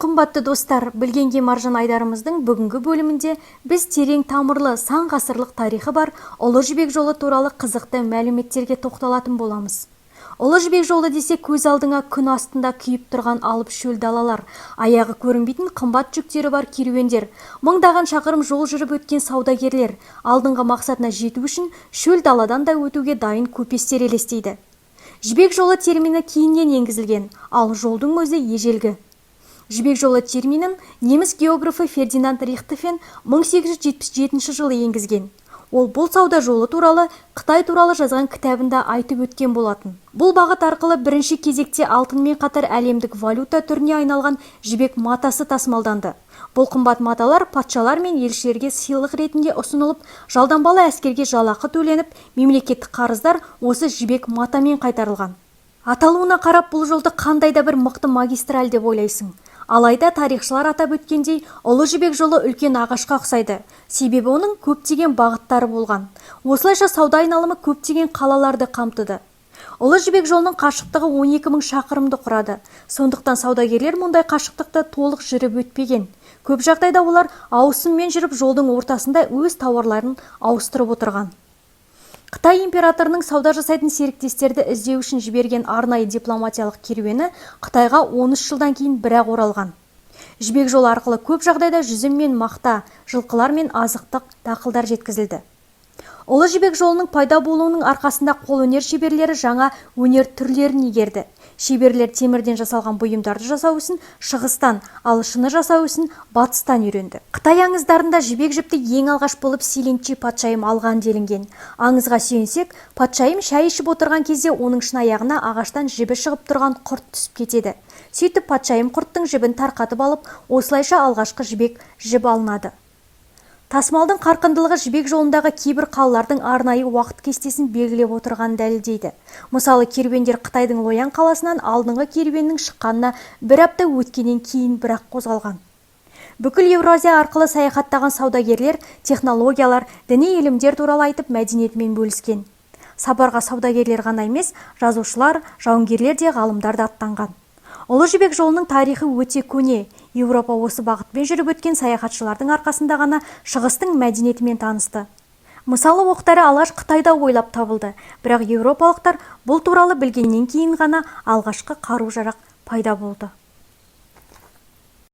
Қымбатты достар! Білгенге маржан айдарымыздың бүгінгі бөлімінде біз терең тамырлы, сан ғасырлық тарихы бар Ұлы Жібек жолы туралы қызықты мәліметтерге тоқталатын боламыз. Ұлы Жібек жолы десе, көз алдыңа күн астында күйіп тұрған алып шөл далалар, аяғы көрінбейтін қымбат жүктері бар керуендер, мыңдаған шақырым жол жүріп өткен саудагерлер, алдыңғы мақсатына жету үшін шөл даладан да өтуге дайын көпестер елестейді. Жібек жолы термині кейіннен енгізілген, ал жолдың өзі ежелгі. Жібек жолы терминін неміс географы Фердинанд Рихтофен 1877 жылы енгізген. Ол бұл сауда жолы туралы Қытай туралы жазған кітабында айтып өткен болатын. Бұл бағыт арқылы бірінші кезекте алтынмен қатар әлемдік валюта түріне айналған жібек матасы тасымалданды. Бұл қымбат маталар патшалар мен елшілерге сыйлық ретінде ұсынылып, жалданбалы әскерге жалақы төленіп, мемлекеттік қарыздар осы жібек матамен қайтарылған. Аталуына қарап, бұл жолды қандай да бір мықты магистраль деп ойлайсың. Алайда тарихшылар атап өткендей, Ұлы Жібек жолы үлкен ағашқа ұқсайды. Себебі оның көптеген бағыттары болған. Осылайша сауда айналымы көптеген қалаларды қамтыды. Ұлы Жібек жолының қашықтығы 12 мың шақырымды құрады. Сондықтан саудагерлер мұндай қашықтықты толық жүріп өтпеген. Көп жағдайда олар ауысыммен жүріп, жолдың ортасында өз тауарларын ауыстырып отырған. Қытай императорының сауда жасайтын серіктестерді іздеу үшін жіберген арнайы дипломатиялық керуені Қытайға 13 жылдан кейін бірақ оралған. Жібек жолы арқылы көп жағдайда жүзім мен мақта, жылқылар мен азықтық дақылдар жеткізілді. Ұлы Жібек жолының пайда болуының арқасында қолөнер шеберлері жаңа өнер түрлерін игерді. Шеберлер темірден жасалған бұйымдарды жасау ісін шығыстан, ал шыны жасау ісін батыстан үйренді. Қытай аңыздарында жібек жіпті ең алғаш болып Силинчи патшайым алған делінген. Аңызға сүйенсек, патшайым шай ішіп отырған кезде оның шынаяғына ағаштан жібі шығып тұрған құрт түсіп кетеді. Сөйтіп патшайым құрттың жібін тарқатып алып, осылайша алғашқы жібек жіп алынады. Тасымалдың қарқындылығы жібек жолындағы кейбір қалалардың арнайы уақыт кестесін белгілеп отырғанын дәлелдейді. Мысалы, керуендер Қытайдың Лоян қаласынан алдыңғы керуеннің шыққанына бір апта өткеннен кейін бірақ қозғалған. Бүкіл Еуразия арқылы саяхаттаған саудагерлер технологиялар, діни ілімдер туралы айтып, мәдениетімен бөліскен. Сапарға саудагерлер ғана емес, жазушылар, жауынгерлер де, ғалымдар да аттанған. Ұлы Жібек жолының тарихы өте көне. Еуропа осы бағытпен жүріп өткен саяхатшылардың арқасында ғана шығыстың мәдениетімен танысты. Мысалы, оқтары алғаш Қытайда ойлап табылды, бірақ еуропалықтар бұл туралы білгеннен кейін ғана алғашқы қару-жарақ пайда болды.